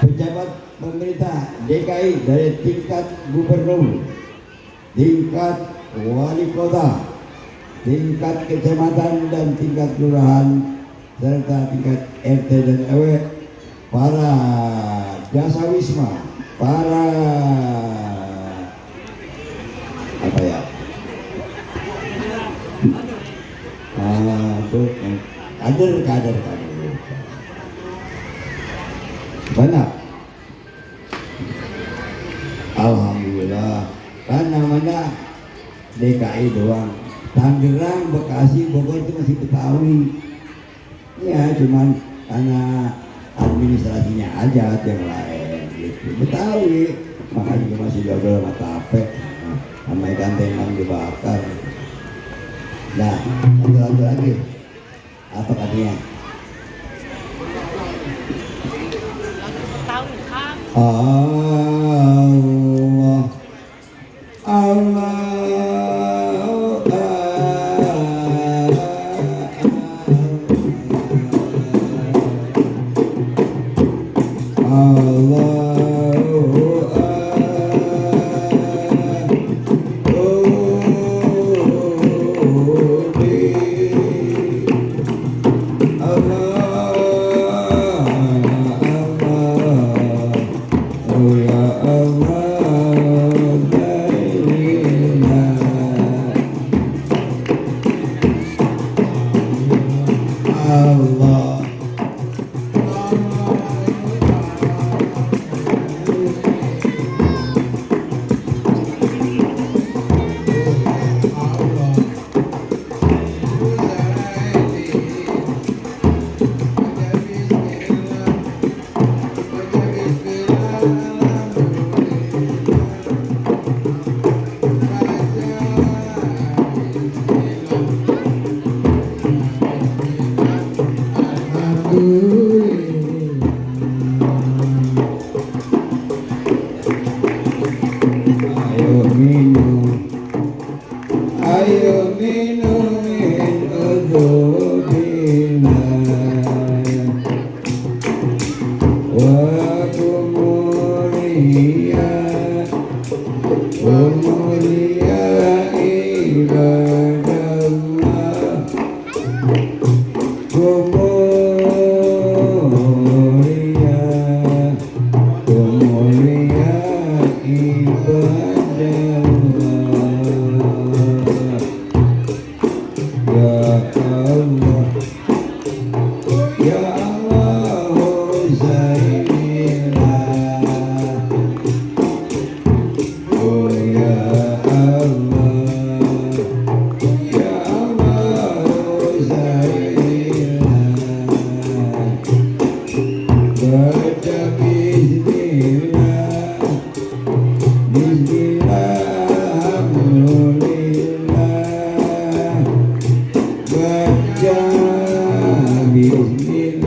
pejabat pemerintah DKI dari tingkat gubernur, tingkat wali kota, tingkat kecamatan dan tingkat kelurahan serta tingkat RT dan RW, para jasa wisma, para apa ya, kader banyak. Alhamdulillah, kan namanya DKI doang. Tangerang, Bekasi, Bogor itu masih Betawi. Ya cuman karena administrasinya aja yang lain gitu. Betawi, makanya juga masih jodoh sama tape, sama ikan tembang dibakar. Nah, satu lagi, apa katanya? Allah, Allah. Bismillah,